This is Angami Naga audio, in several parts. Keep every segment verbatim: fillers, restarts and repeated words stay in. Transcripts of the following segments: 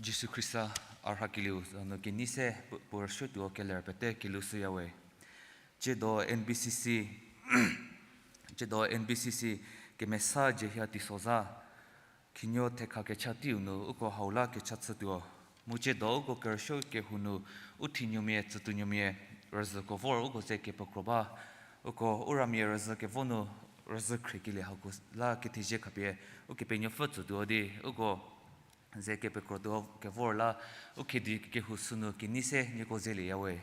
Jisu Khrista a rhakelieu za nu kenei se pu-, puo rüsuotuo keler pete kelhou shüya we. Tsiedo N B C C, tsiedo N B C C kemesa Jehia Teisozha, khinyo thekha kecha teiu nu uko hau la kecha chütuo. Mu tsiedo uko kerüsuo kehou nu u thinuomia, tsütuonuomia, rüzhüko vor uko ze kepekro ba. Uko u ramia rüzhü kevo nu rüzhü khriekelie hako la kethezie khapie Ukepenuopfü tsütuo di uko ze kepekrotuo kevor la u khedi kehou sünu kenei se nieko zelieya we.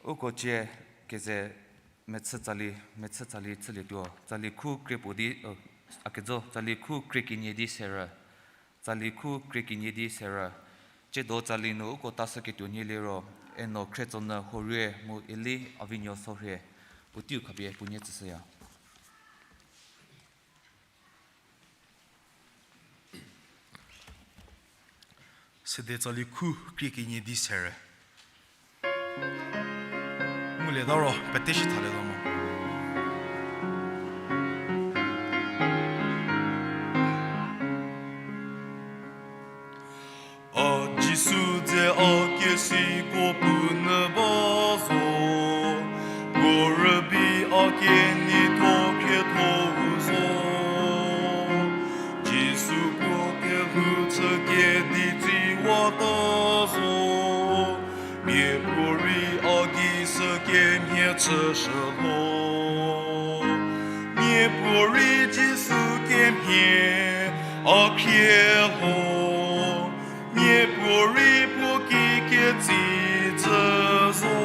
Uko tsie keze mechü tsali, mechü tsali chülietuo. Tsali khu krie puo di, uh, a kejo, tsali khu krie kenie di serü. Tsali khu krie kenie di serü. Tsiedo tsali nu uko tashüketuo nie liro, Eno Khrietsonyü Horie mu Eli Avinuo Sorhie, puoteiu khapie puo nie tsüshüya. Sede tsali khu krie kenie di serü. Ngulieta ro, pete shi thalietuo mo. A Jisu dze a kesiko puo nyü ba zo, puo rübei a keneitho khriethou zo. Jisu puo kelhou chü kedi tsiwata zo, miapuorei a gei sü kemhie chüshü lho. Miapuorei Jisu kemhie a khrie lho. Miapuorei puo ki ketsi jü zo.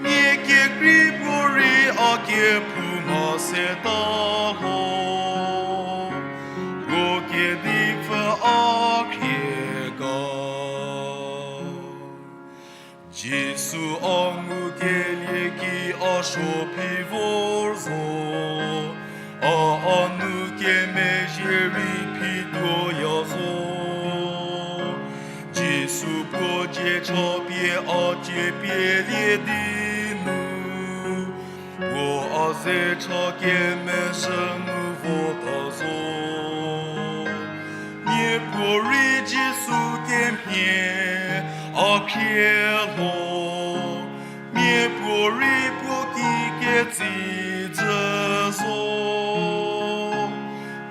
Mia kekrei puorei a kephouma seta lho. Puo kedipfü a khrie ga. Jisu a ngukelie ki a suo phi vor zo, a a nu kemezhie rei phituoya zo. Jisu puo dzie cha pie a cie pielie di nu, puo a ze cha kemezhü nu vota zo. Miapuorei Jisu kemhie a khrie lho. Miapuorei puo ki ketsi jü zo.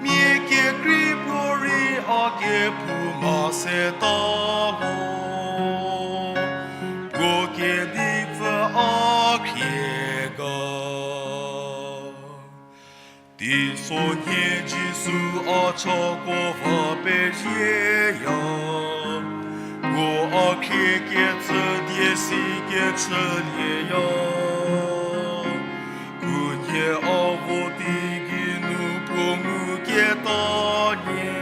Mia kekrei puorei a kephouma seta lho. Puo kedipfü a khrie ga. Teisonhie Jisu a chako va pezieya, puo a khrie kecü die si kechülieya. Khunhie a vo teigei nu puo nguketa nie,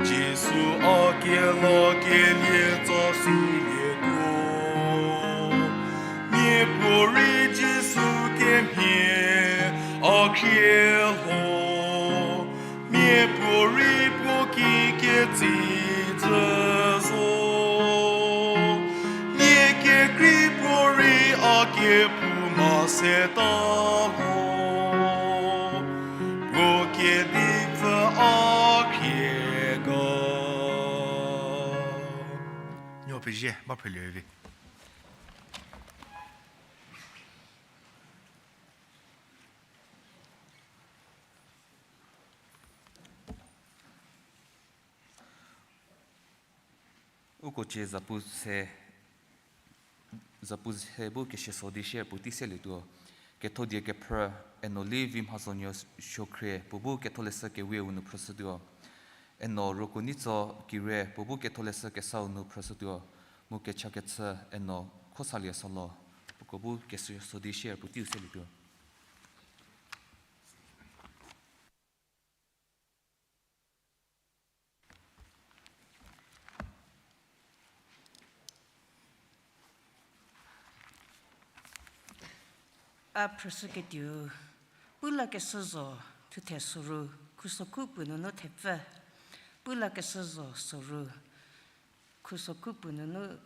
Jisu a kelakelie tsa silietuo. Miapuorei Jisu kemhie a khrie lho. Miapuorei puo ki ketsi jü zo. Mia kekrei puorei a kephouma seta lho. Puo kedipfü a khrie ga. Nuo pezie, ba phrülie vi. Uko cie zapu se, zapu se bu kesieso di share puotei selietuo. Kethodie kephrü, Eno Li Vimhazonuo Suokhrie, puo bu Ketholeshü Kewieu nu phrüshütuo. Eno Rokuonitso Kire, puo bu Ketholeshü Kesau nu phrüshütuo. Mu kechakechü Eno Khosalie Solo, puoko bu kesieso di share puoteiu selietuo. A phrüshüketuo, Pulakeshü Zo, thuthe soru, khusokhu puo nunu thepfü. Pulakeshü Zo soru, khusokhu puo nunu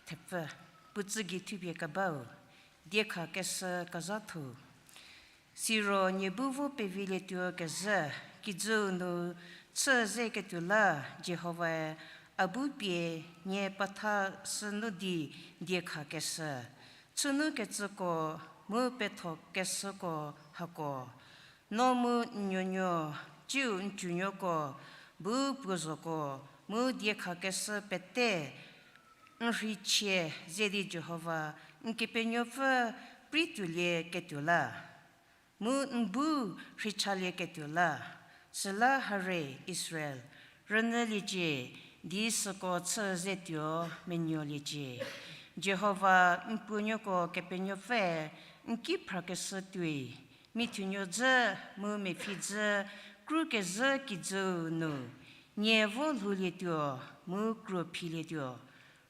thepfü. Puo tsügei thupie kebau, Diekhakeshü Kezhatho. Siro nie bu vo pevilietuo kezhü, kijüu nu Chü zeketuo la, Jihovae a bu pie nie petha sünu di diekhakeshü, chünukecüko mu pethokeshüko hako, no mu n nuonuo, tsiu n tsunuoko, bu puo zhoko, mu diekhakeshü pete n rheichie ze di Jihova n Kepenuopfü prei tuolieketuo la, mu n bu rheichalieketuo la. Süla hare Israel, rünyüliecie, di süko chü ze tuo menuoliecie. Jihova n puonuoko Kepenuopfüe n ki phrakeshü tuoi, mithunuodzü mu mepfhidzü krukezhü kijüu nu, nie vo lhoulietuo mu kruophilietuo.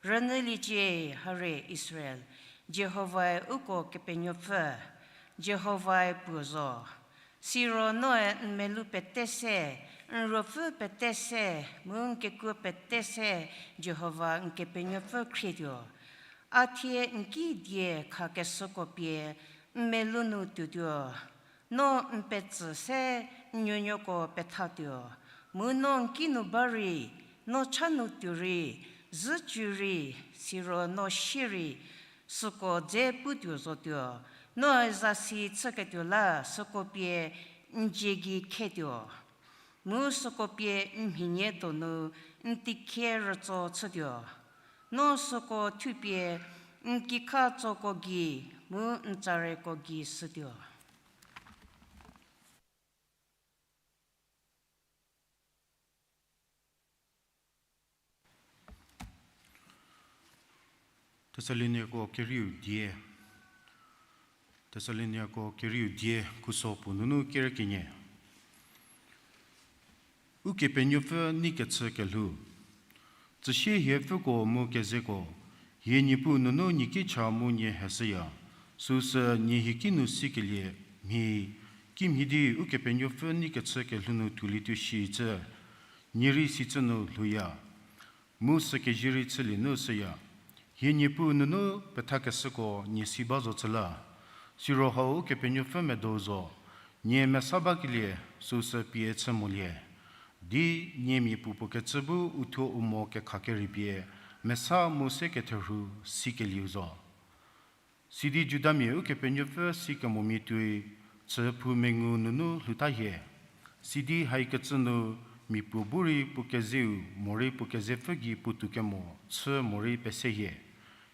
Rünyüliecie, hare Israel, Jihovae uko Kepenuopfü, Jihovae puo zo. Siro noe n melou pete se, n ruopfü pete se, mu n kekuo pete se Jihova n Kepenuopfü khrietuo. A thie n ki diekhakeshüko pie n melou nu tuotuo. No n petsü se n nuonuoko pethatuo, mu no n kinu ba rei, no cha nu tuo rei, zhücü rei, siro no sie rei, süko dze putuo zotuo. Noe zasi chüketuo la süko pie n dzie gei khetuo, mu süko pie n mhinie donu n tikhie rütso chütuo. No süko thupie n kikha tsoko gei mu n tsareko gei shütuo. Thessaloniako kerieu die. Thessaloniako kerieu die, khuso puo nunu kerü kenie. Ukepenuopfü nei kechü kelhou. Tsüsie hie pfüko mu kezeko, hie Niepuu nunu nie ki cha mu nie heshüya, süsü nie hie ki nu sikelie mhie, kimhie di Ukepenuopfü nei kechü kelhou nu tuolietuo shicü, nie rei sicü nu lhouya. Mu sükezie rei chülie nu shüya. Hie Niepuu nunu pethakeshüko nie si ba zo chü la. Siro hau Ukepenuopfü medou zo, nie mesa bakelie süsü pie chü molie. Di nie mia puopuo kecü bu uthuo u mo kekhakerei pie mesa mu se ketherhu sikelieu zo. Sidi Judamia Ukepenuopfü sikemomia tuoi chüphou mengu nunu lhouta hie. Sidi haikecü nu mia puo bu rei puo kezeu morei puo kezepfü gei puotou kemo chü morei pese hie.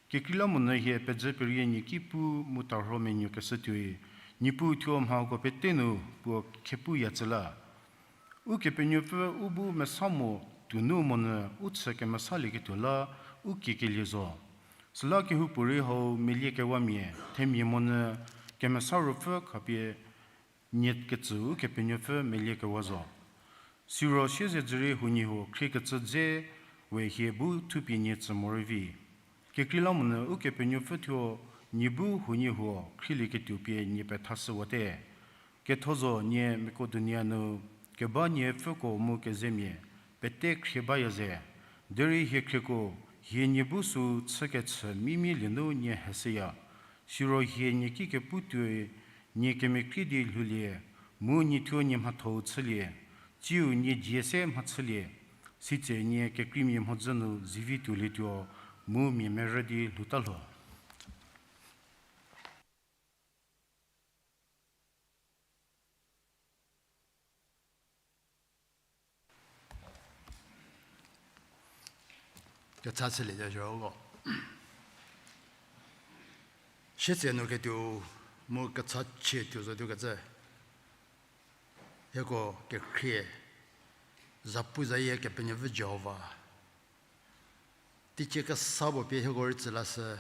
Kekreilamonyü hie pezü perie nie ki pu mu tarho menuokeshü tuoi, Niepuu thuo mhako pete nu puo khepuya chü la. Ukepenuopfü u bu mesa mo tuonu monyü u chü kemesalieketuo la u kiekelie zo. Süla kehoupuorei hau meliekewamia themia monyü Kemesa Ruopfü khapie nie ketsü Ukepenuopfü meliekewa zo. Siro siezedzürie huoniehuo khriekecü dze we hie bu thupie nie tsü morei vi. Kekreilamonyü Ukepenuopfü thuo nie bu huoniehuo khrielieketuo pie nie pethashüwate. Ketho zo nie Makedonia nu keba nie pfüko mu kezemia pete khrie baya ze. Derei hie khrieko, hie nie bu sü chükechü mimielie nu nie heshüya. Siro hie nie ki kepu tuoi nie kemekrie di lhoulie, mu nie thuo nie mhathou chülie, tsiu nie dzie se mhachülie, sitse nie kekreimia mhodzü nu zivi tuolietuo mu mia merü di lhouta lho. Kecha chülie zhoko. Sietse nu ketuo mu kecha chie tuo zo tuokecü. Hieko kekhrie, zapuzayie Kepenuopfü Jihova teicie kesa puo pie hieko rei tsü lashü.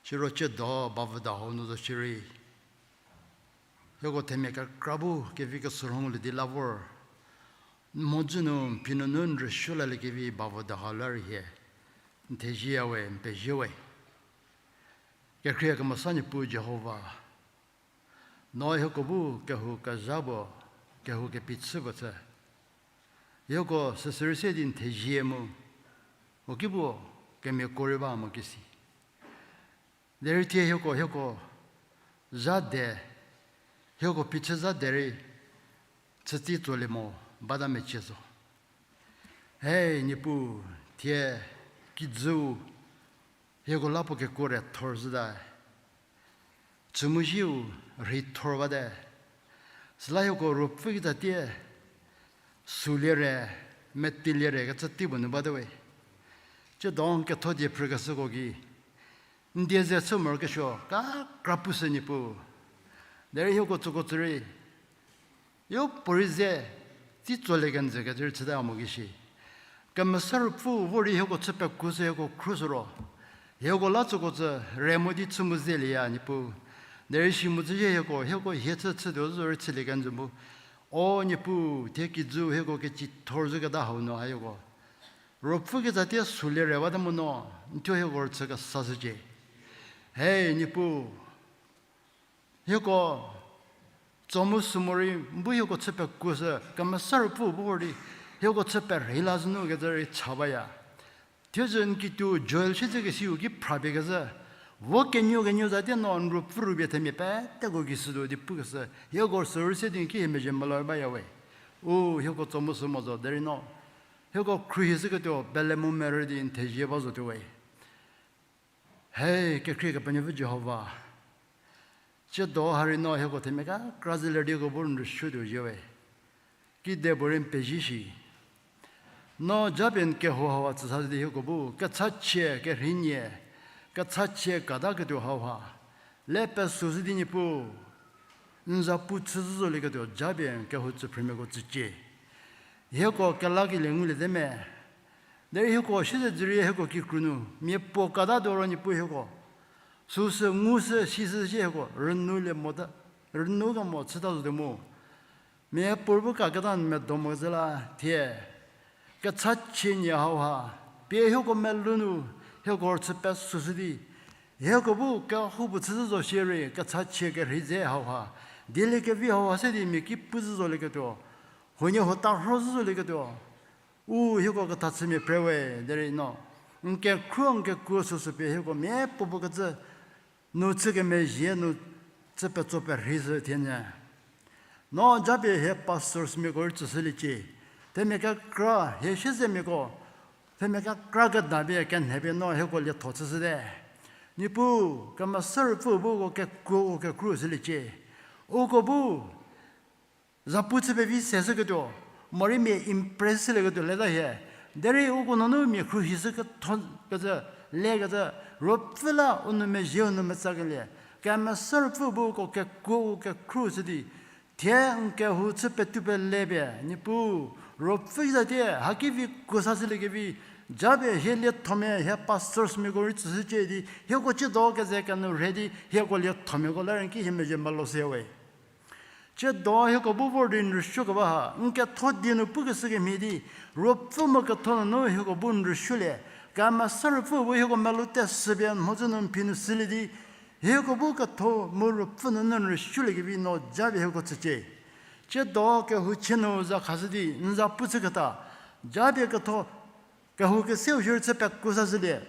Siro ciedo bavüda hau nu zo shierei, hieko themia kekra bu kevi kesürho ngulie di la vor, n mhodzü nu n phi nunu n rüsuo laliekevi bavüda hau la rei hie n thezieya we, n pezie we. Kekhrie kemesa Niepuu Jihova, no hieko bu kehou kezha puo, kehou kepichü puo chü, hieko süsürei se di n thezie mu, u ki puo kemiako rei ba mo kisi. Derei thie hieko, hieko zha de, hieko phichü zha derei chütsi tsolie mo. bata mecie zo. He, Niepuu, thie kijüu hieko la puo kekuo re thor zhüta. Chümuzhieu rhei thor bate. Süla hieko ruopfü kitsatie, sulie re, metilie re kecü tei puo nu bate we. Chüdo ketho die phrükeshüko ki, n die ze chü morokesuo, kekra pushü Niepuu. Derei hieko tsüko tsü rei, yopuorei ze, tsi tsolie kenjü kecü rei chüta mo ki shi. Kemesa Ruopfü vo rei hieko chü pekuoshü hieko khruoshü ro. Hieko la tsüko tsü re mo di chü mu zelieya Niepuu. Derei shi mu tsüzhie hieko, hieko hie chü chütuo zo rei chülie kenjü mu. O Niepuu, thie kijüu hieko kecithor zhüketa hau nu ha hieko ruopfü kitsatie sulie re bate mu no, n thuo hieko rüchü kesashücie. He Niepuu, hieko tso mu sü morei n bu hieko chü pekuoshü, Kemesa Ruopfü bu vor di hieko chü perhei la zhü nu kecü rei cha baya. Thiedzü n kituo Joel siedzekesiu ki phrapie kezhü, vo kenuo kenuo zatie no n ruopfü rübei themia peteko gei shütuo di pukeshü, hieko sürü se di n ki hie mezhie melou baya we. U hieko tso mu sü mo zo derei no hieko khruohishüketuo pele mu merü di n thezie ba zotuo we. He, kekhrie Kepenuopfü Jihova, tsiedo ha rei no hieko themia kekra zelie di hieko bu n rüsuotuo zhie we. Kidepuorei n pezie shi. No japie n kehou hauha tsüsa di hieko bu kechachie kerheinie, kechachie ketaketuo hauha le pesoshü di Niepuu, n zapu chüzhü zolieketuo japie n kehou tsüphrümiako tsücie. Hieko kelakelie ngulie te me. Derei hieko siezedzürie hieko kikru nu mia puo ketatuo ro Niepuu hieko süsü ngushü sishü sie hieko rünulie mota, rünu kemo chüta zotuo mu. Mia puo bu kaketa n medo mo zhü la thie kechachie nie hauha pie hieko melou nu hieko rüchü pesoshü di hieko bu kehoupuo chüzhü zo shierei kechachie kerhei dze hauha, dieliekevi hauha se di mia ki pu zhü zolieketuo, huoniehuo tarho zhü zolieketuo, u hieko ketha chümia phre we. Derei no n kekhruo n kekuo süsü pie hieko mia puopuo kecü nu chü kemezhie nu chü petso perheishü thienyü. No japie hie pastorsmiako rei tsüshüliecie. Themia kekra hie siezemiako, themia kekra kedapie kenhepie no hieko lietho chüshüte. Niepuu, Kemesa Ruopfü bu uko kekuo u kekhruoshüliecie. Uko bu zapu chü pevi seshüketuo, morei mia impress shülieketuo leta hie. Derei uko nunu mia khruohishü ketho kecü, lekecü, Ruopfü la u nou mezhie u nou metsakelie, Kemesa Ruopfü bu uko kekuo u kekhruoshü di thie n kehou chü petou pelepie Niepuu, Ruopfü zatie haki vi kuo sashüliekevi, japie hie liethomia hie pastorsmiako rei tsüshücie di hieko tsiedo keze kenu rhe di hieko liethomiako la rei n ki hie mezhie melou shüya we. Tsiedo hieko bu vor di n rüsuokeba ha n ketho die nu pukeshü kemhie di, Ruopfü mu ketho nunu hieko bu n rüsuolie, Kemesa Ruopfü bu hieko melou tesüpie n mhodzü nu n phi nu shülie di, hieko bu ketho mu Ruopfü nunu n rüsuoliekevi no japie hieko tsücie. Tsiedo kehou chie nu za khashü di n zapu chüketa, japie ketho kehou keseu shierei chü pekuo sashülie.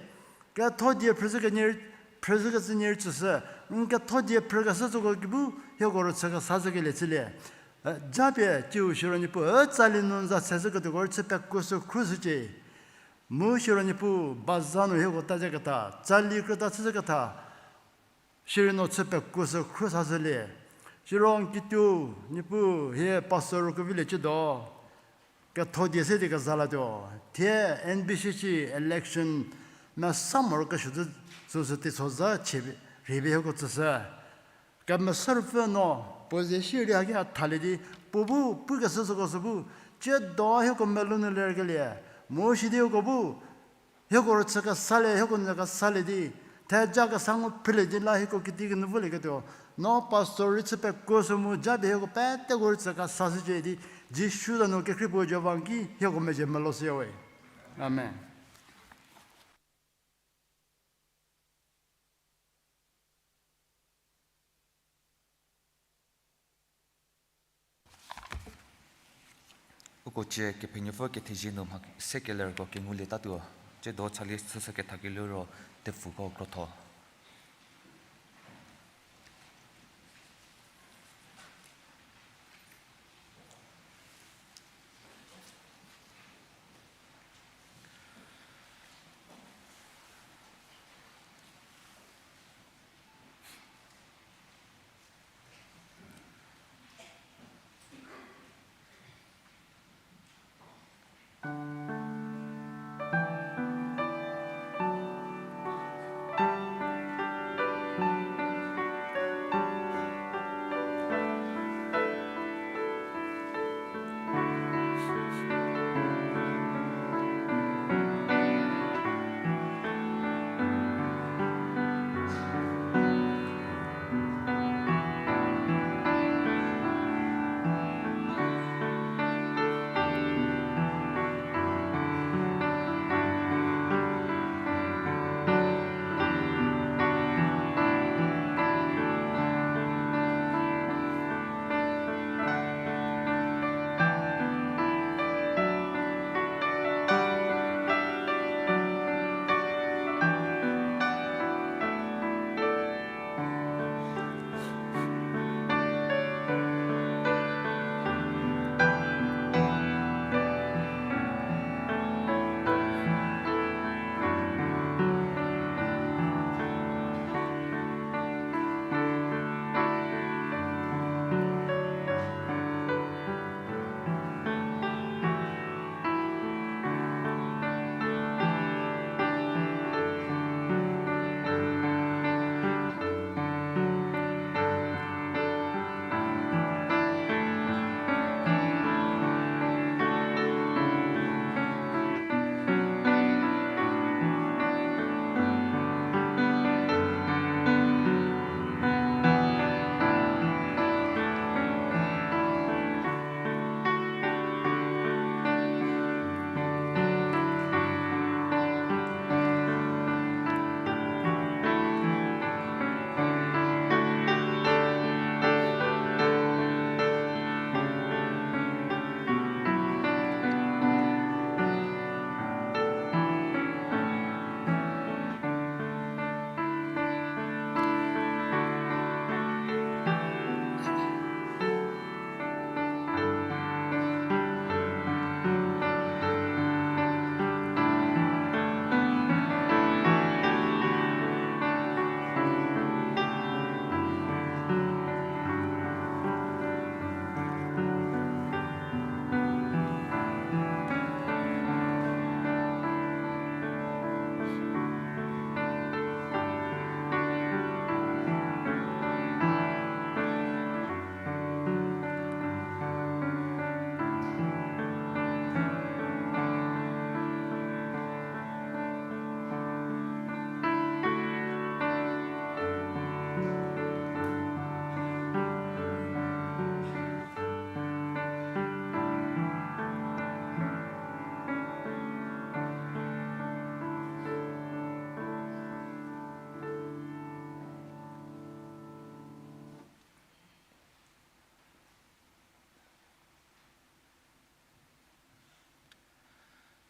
Ketho die phrüzhü kenie, phrüzhükecü nie rei tsüshü, n ketho die phrükeshü tsüko ki bu hieko rüchü kesa zhükelie chülie. Japie tsiu siro Niepuu, tsali nu n za sezhüketuoko rei chü pekuoshü khruoshücie. Mu siro Niepuu, baza nu hieko ta zeketa, tsali krüta chü zeketa, sirei no chü pekuoshü khruoshashülie. Siro n kituo, Niepuu, hie pastor kevilie tsiedo ketho die se di keza latuo. Thie N B C C election mesa morokesuo zü, süsü teisozha chie rhipie hieko tsüshü. Kemesa Ruopfü no puo ze shierei haki a thalie di, puo bu pukeshü süko sü bu tsiedo hieko melou nu lerkelie, mu sidi uko bu hieko rüchü kesalie, hieko nyü kesalie di, theja kesa ngu phrilie di la hieko kiti kenu volieketuo, no pastor rei chü pekuoshü mu japie hieko peteko rüchü kesashücie di, Jisu za nu kekhrie puo Jihova n ki hieko mezhie melou shüya we. Amen. Uko cie Kepenuopfü kethezie nu mha sekelerko kengulietatuo, tsiedo chali chüshü kethakeliro tepfuko krotho.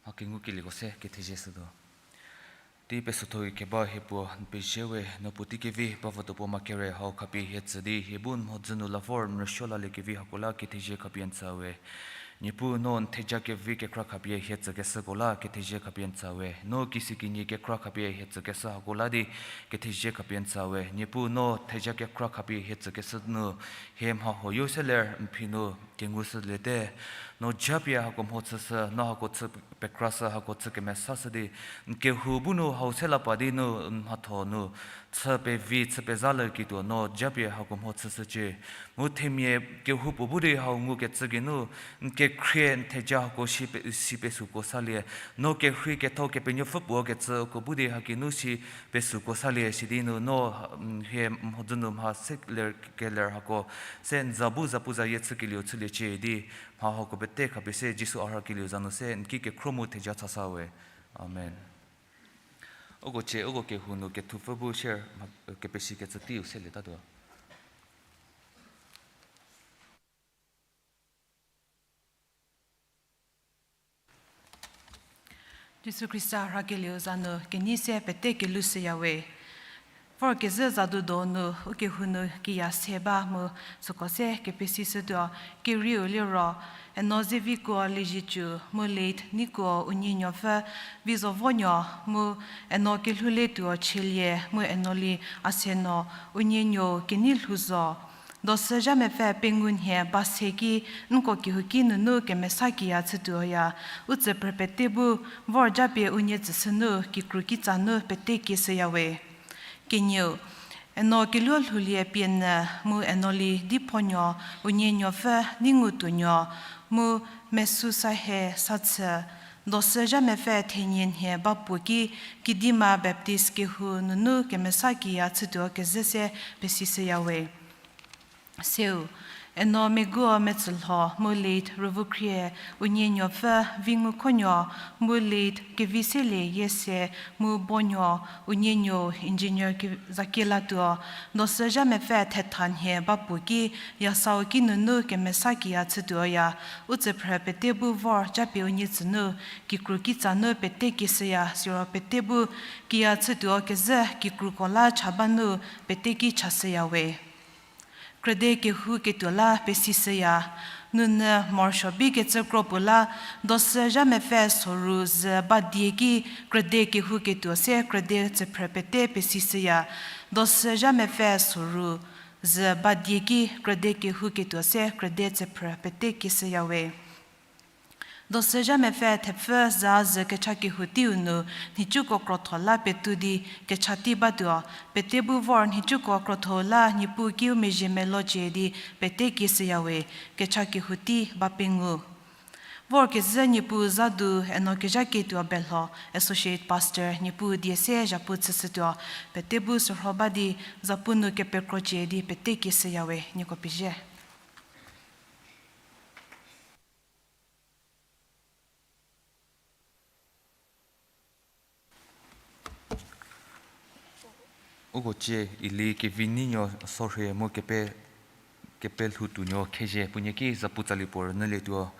Mha kengukelieko se kethezie shütuo. Tei pesotho-i keba hie puo n pezie we, no puotei kevi ba votuo puo ma kere hau khapie hie tsü di hie bu n mhodzü nu la vor n rüsuo laliekevi hako la kethezie khapie n tsü we. Niepuu no n theja kevi kekra khapie hie tsükeshüko la kethezie khapie n tsü we. No kisikinyi kekra khapie hie tsükeshü hako la di kethezie khapie n tsü we. Niepuu no theja kekra khapie hie tsükeshü nu hie mha huoyo se ler n phi nu kengushüliete. No japie hako mho chüshü, no hako chü pekrashü, hako chü kemesashü di n kehou bu nu hau se la pa di nu n mhatho nu chü pevi chü pezha le kituo no japie hako mho chüshücie. Mu themia kehoupuo bu di hau ngukecü geinu n kekhrie n theja hako si pe, si pesuoko salie. No kerhei ketho Kepenuopfü puo kecüko bu di haki nu si pesuoko salie sidi nu no, hie mhodzü nu mha se ler keler hako se n za bu zapuzayie chükelieu chüliecie di mha hako pete khapie se Jisu a rhakelieu za nu se n ki kekhro mu theja chasa we. Amen. Uko cie, uko kehou nu kethupfü bu share mha, kepesikecü teiu selietatuo. Jisu Khrista rhakelieu za nu kenei se pete kelushüya we. Vorkezhü zadu donu ukehou nu kiya se ba mu süko se kepesishütuo. Kerieu liro, Eno Zevikuo Liezietsu mu late Neikuo Unienuopfü Vizovonuo mu Eno Kelhouletuo Chielie mu Eno Li Aseno Unienuo Kenei Lhouzo. Dosü zha mepfü pengou nhie ba se ki, nko kehouki nunu kemesa kiya chütuoya, u tsüphrü pete bu vor japie unie tsüshü nu kikru kitsa nu pete kieshüya we. Kenieu, Eno Keluolhoulie Pienyü mu Enoli Diphonuo, unie nuopfü Dingutuonuo, mu Mesusahe Sachü, dosü zha mepfü thenie nhie ba puo ki, Kidima Baptist kehou nunu kemesa kiya chütuo kezhü se pesishüya we. Seu, Eno Meguo Metsülho mu late Rüvukhrie, unie nuopfü Vingukhonuo, mu late Keviselie Yiese, mu bonuo, unie nuo engineer Ke-, Zakielatuo, dosü zha mepfü thetha nhie ba puo ki, yasau ki nunu kemesa kiya chütuoya, u tsüphrü pete bu vor japie unie tsü nu, kikru kitsa nu pete kieshüya, siro pete bu kiya chütuo kezhü kikruko la cha ba nu pete ki chashüya we. Krüde kehouketuo la pesishüya, nunyü morosuo bikecü kro puo la, dosü zha mepfü soru zü ba die ki, krüde kehouketuo se krüde tsüphrü pete pesishüya, dosü zha mepfü soru zü ba die ki, krüde kehouketuo se krüde tsüphrü pete kieshüya we. Dosü zha mepfü thepfü za zü kecha kehou teiu nu, nhicuko krotho la petu di kecha tei batuo, pete bu vor nhicuko krotho la Niepuu kiu mezhie melocie di pete kieshüya we, kecha kehou tei ba pengou. Vorkezhü Niepuu za du Eno Kezhaketuo Belho, Associate Pastor, Niepuu die se zhapu chüshütuo, pete bu sürho ba di zapu nu kepekrocie di pete kieshüya we, nieko pezie. Uko cie Eli Kevineinuo Sorhie mu kepe, Kepelhoutuonuo Khezhie puonie ki zapu tsali puo rünyülietuo.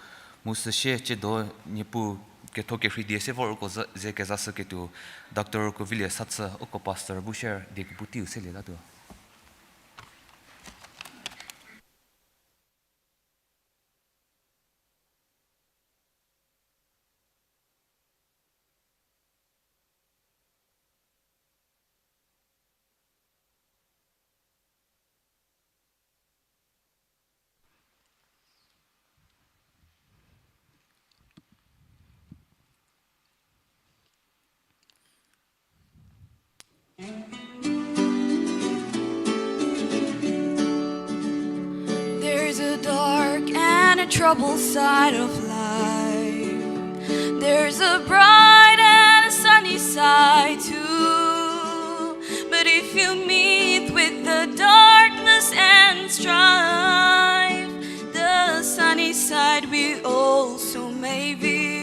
Mu süsie ciedo Niepuu ketho kerhei die se vor uko ze, ze kezashüketuo, Doctor Kovilie Sachü uko pastor bu share die kepu teiu selie latuo. There's a dark and a troubled side of life. There's a bright and a sunny side too. But if you meet with the darkness and strife, the sunny side we also may view.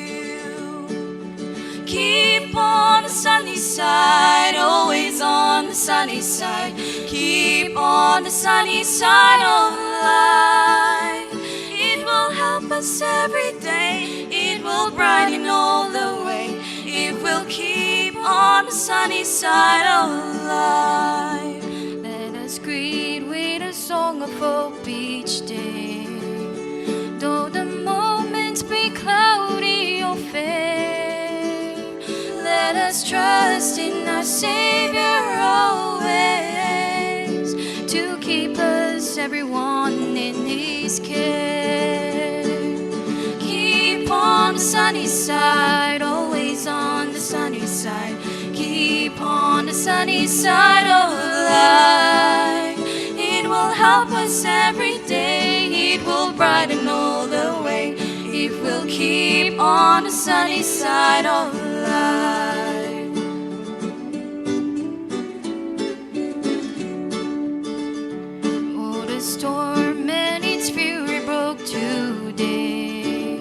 Keep on the sunny side, always on the sunny side. Keep on the sunny side of life. It will help us every day. It will brighten all the way. If we'll keep on the sunny side of life. Let us greet with a song of hope each day. Though the moments be cloudy or fair, let us trust in our Savior always to keep us, everyone, in His care. Keep on the sunny side, always on the sunny side. Keep on the sunny side of life. It will help us every day. It will brighten all the way if we'll keep on the sunny side of life. Oh, the storm and its fury broke today,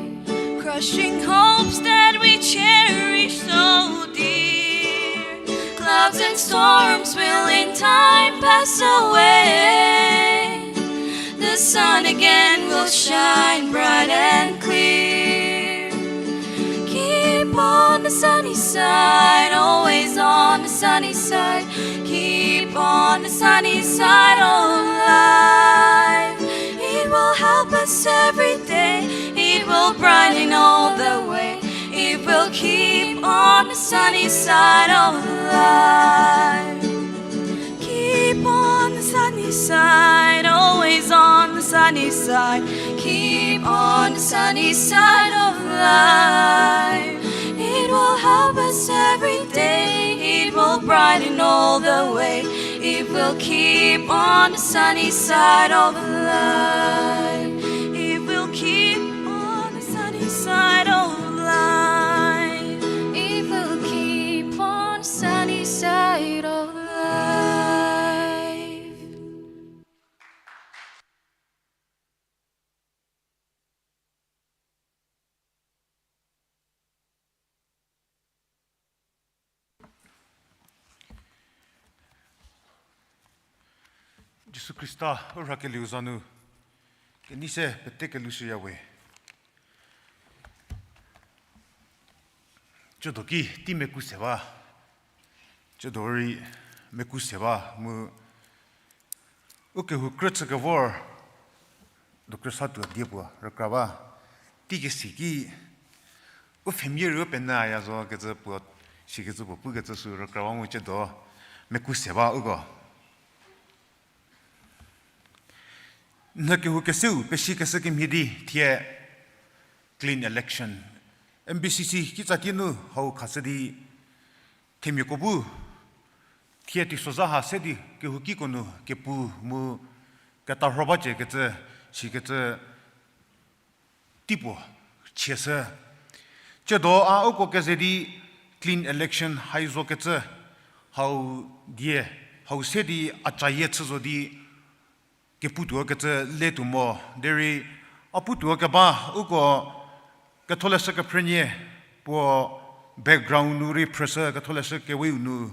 crushing hopes that we cherish so dear. Clouds and storms will in time pass away. The sun again will shine bright and clear. Keep on the sunny side, always on the sunny side. Keep on the sunny side of life. It will help us every day. It will brighten all the way if we'll keep on the sunny side of life. Keep on the sunny side, always Sunny side, keep on the sunny side of life. It will help us every day, it will brighten all the way. If we'll keep on the sunny side of life, if we'll keep on the sunny side of life, if we'll keep on the sunny side of life. Jisu Khrista u rhakelieu za nu kenei se pete kelushüyawe. Tsiedo ki tei meku se ba, tsiedo rei meku se ba mu u kehou krü chükevor Doctor Satuo die puo rükra ba. Teikesi ki u family rei u penyüya zo kecü puo, sikecü puo pukecü sü rükra ba mu tsiedo meku se ba uko. N kehou keseu pesikeshü kemhie di thie clean election. M B C C kitsatie nu hau khashü di themiako bu thie teisozha ha se di kehou kiko nu kepu mu ketarho bacie kecü, sikecü teipuo chieshü. Tsiedo a uko keze di clean election hai zokecü hau die, hau se di a cayie chü zo di keputuo kecü le tuo mo derei a putuo keba uko Ketholeshü Kephrünie puo background nu rei phrüshü Ketholeshü Keweu nu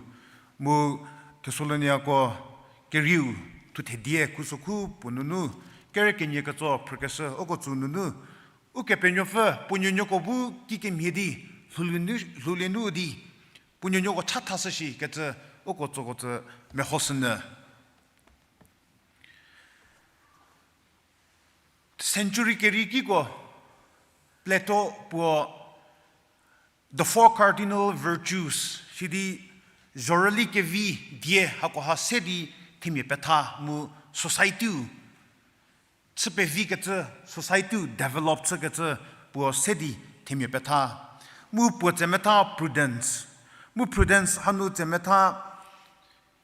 mu Thesaloniako kerieu thuthe die khusokhu puo nunu kere kenie ketso phrükeshü uko tsü nunu Ukepenuopfü puo nuonuoko bu kikemhie di lhoulie nu, lhoulie nu di puo nuonuoko chathashü shi kecü uko tsoko tsü mehoshünyü. Century keriekiko Plato puo the four cardinal virtues sidi zhorüli kevi die hakoha se di themia petha mu society-u chü pevikecü, society-u develop chükecü puo se di themia petha. Mu puo tsemetha prudence. Mu prudence hanu tsemetha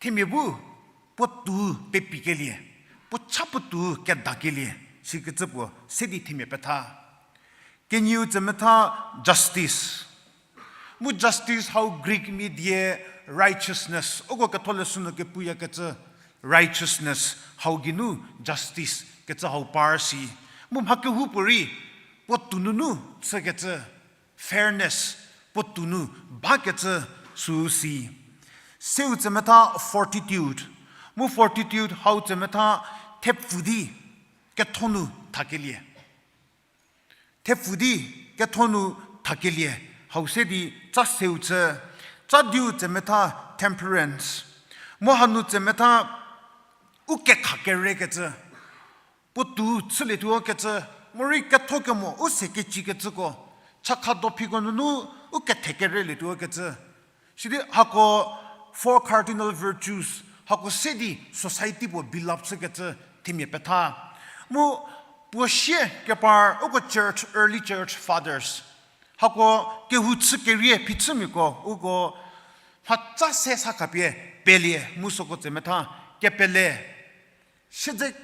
themia bu puotou pepikelie, puo cha puotou kedakelie, sikecü puo se di themia petha. Kenieu tsemetha justice. Mu justice hau Greek mia die righteousness, uko ketholeshü nu kepuyakecü righteousness hau geinu justice kecü hau par si. Mu mha kehoupuorei puotou nunu chükecü fairness, puotou nu bakecü süu si. Seu tsemetha fortitude. Mu fortitude hau tsemetha thepfü di ketho nu thakelie. Thepfü di ketho nu thakelie, hau se di tsa seu chü, tsa diu tsemetha temperance. Mu hanu tsemetha u kekha kerekecü, puotou chülietuo kecü, morei ketho kemo u se kecikecüko, chakha dophiko nunu u kethe kerelietuo kecü. Sidi hako four cardinal virtues, hako se di society puo build up chükecü themia petha. Mu puo sie kepar uko church, early church fathers. Hako kehou chü kerie phichümiako, uko mhatsa se sa khapie pelie, mu süko tsemetha kepele. Siedze,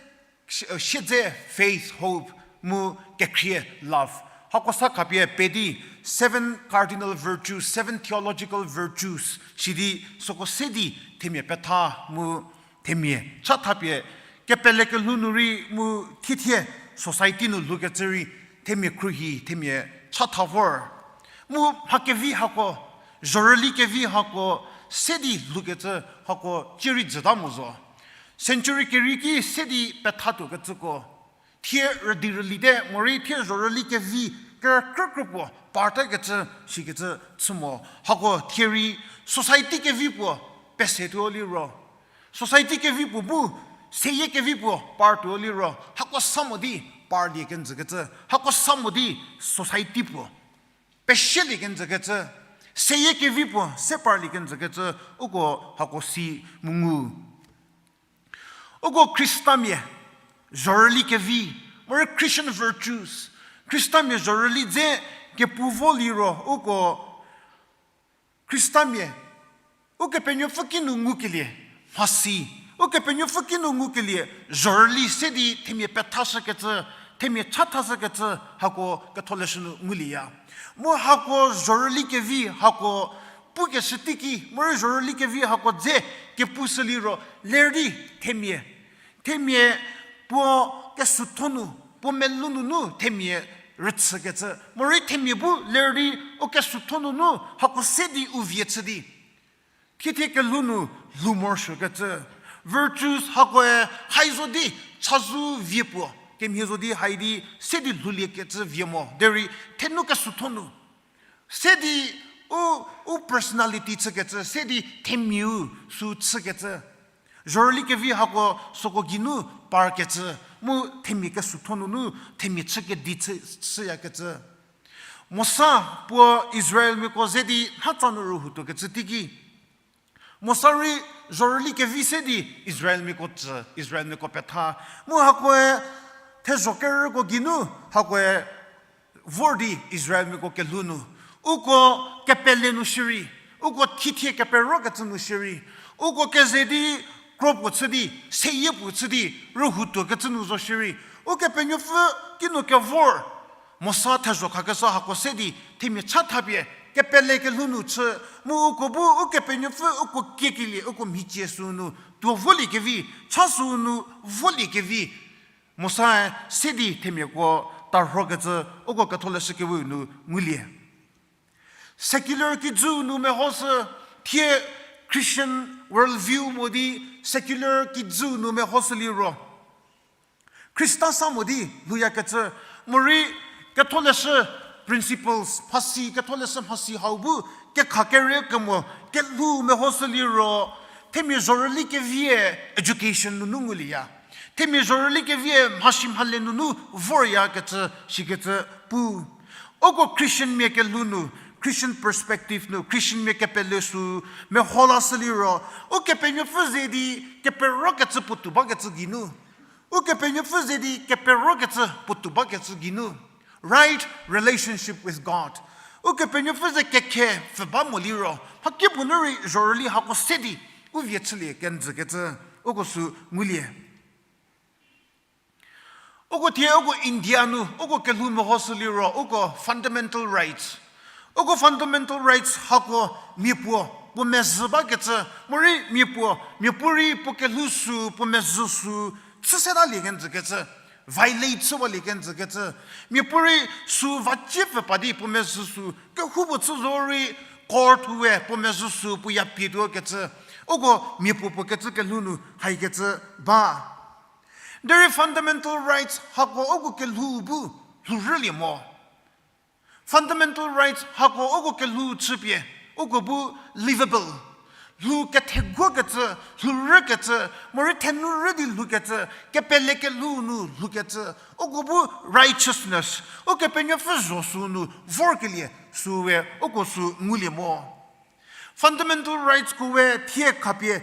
siedze faith, hope, mu kekhrie love. Hako sa khapie pe di seven cardinal virtues, seven theological virtues, sidi süko se di themia petha mu themia chatha pie kepele kelhou nu rei mu thithie society nu lhoukecü rei themia khruohi, themia chatha vor. Mu mha kevi hako, zhorüli kevi hako, se di lhoukecü hako cierei jüta mo zo. Century kerieki se di pethatuokecüko thie rüdi rülite morei thie zhorüli kevi kerükrükrü puo partakecü sikecü chü mo. Hako thie rei society kevi puo pesetuo liro, society kevi puo bu seyie kevi puo partuo liro, hako sa mo di parlie kenjükecü, hako sa mo di society puo pesielie kenjükecü, seyie kevi puo se parlie kenjükecü, uko hako si mu ngu. Uko Khristamia, zhorüli kevi, morei Christian virtues, Khristamia zhorüli dze kepu vo liro uko Khristamia, Ukepenuopfü kinu ngukelie mhasi, Ukepenuopfü kinu ngukelie zhorüli se di themia pethashükecü, themia chathashükecü hako Ketholeshü nu ngulieya. Mu hako zhorüli kevi hako pukeshü teiki, morei zhorüli kevi hako dze kepushü liro ler di themia, themia puo kesuotho nu, puo melou nunu themia rüchükecü, morei themia bu ler di u kesuotho nunu hako se di u vie chü di thiethie kelhou nu lhou morosuokecü. Virtues hakoe hai zo di chazou vie puo, kemhie zo di hai di se di lhouliekecü vie mo. Derei thenu kesuotho nu se di u, u personality chükecü, se di themiau sü chükecü. Zhorüli kevi hako süko geinu parkecü, mu themia kesuotho nunu themia chü kedi chü, chüyakecü. Mosa puo Israelmiako ze di mhatsa nu rühoutuokecü teiki, Mosa rei zhorüli kevi se di Israelmiako tsü, Israelmiako petha. Mu hakoe thezho kerüko geinu hakoe vor di Israelmiako kelhou nu, uko kepele nu shierei, uko thiethie keperokecü nu shierei, uko keze di kro puo chü di, seyie puo chü di rühoutuokecü nu zo shierei, Ukepenuopfü kinu kevor Mosa thezho khakeshü hako se di themia chathapie kepele kelhou nu chü, mu uko bu Ukepenuopfü uko kiekelie uko mhicie sünu tuo voliekevi, cha sünu voliekevi, Mosae se di themiako tarhokecü uko Ketholeshü Kewe nu ngulie. Secular kijü nu mehoshü, thie Christian world view mo di secular kijü nu mehoshü liro Khrista sa mo di lhouyakecü, morei Ketholeshü principles, mhasi, Ketholeshü mhasi hau bu kekha kere kemo kelhou mehoshü liro, themia zhorüli kevie education nunu ngulieya. Themia zhorüli kevie mhasi mhale nunu voryakecü, shikecü pu. Uko Christian mia kelhou nu, Christian perspective nu, Christian mia kepele sü meho lashü liro, Ukepenuopfü ze di keperokecü puotou bakecü geinu, Ukepenuopfü ze di keperokecü puotou bakecü geinu, right relationship with God. Ukepenuopfü ze kekhe pfü ba mo liro, mhakipuo nu rei zhorüli hako se di u vie chülie kenjükecü uko sü ngulie. Uko thie uko India nu uko kelhou mehoshü liro uko fundamental rights. Uko fundamental rights hako mia puo, puo mezhü bakecü, morei mia puo, mia puorei puo kelhou sü, puo mezhü sü, chü setalie kenjükecü, violate chüwalie kenjükecü. Mia puorei sü vacie pfü pa di puo mezhü sü, kehoupuo chü zorei court we puo mezhü sü puo ya pie tuokecü. Uko mia puo puo kecü kelhou nu haikecü ba. Derei fundamental rights hako uko kelhou bu lhourülie mo. Fundamental rights hako uko kelhou chüpie, uko bu livable. Lhou ketheguokecü, lhourükecü, morei thenu rü di lhoukecü, kepele kelhou nu lhoukecü, uko bu righteousness, Ukepenuopfü zho sünu vorkelie süwe uko sü ngulie mo. Fundamental rightsko we thie khapie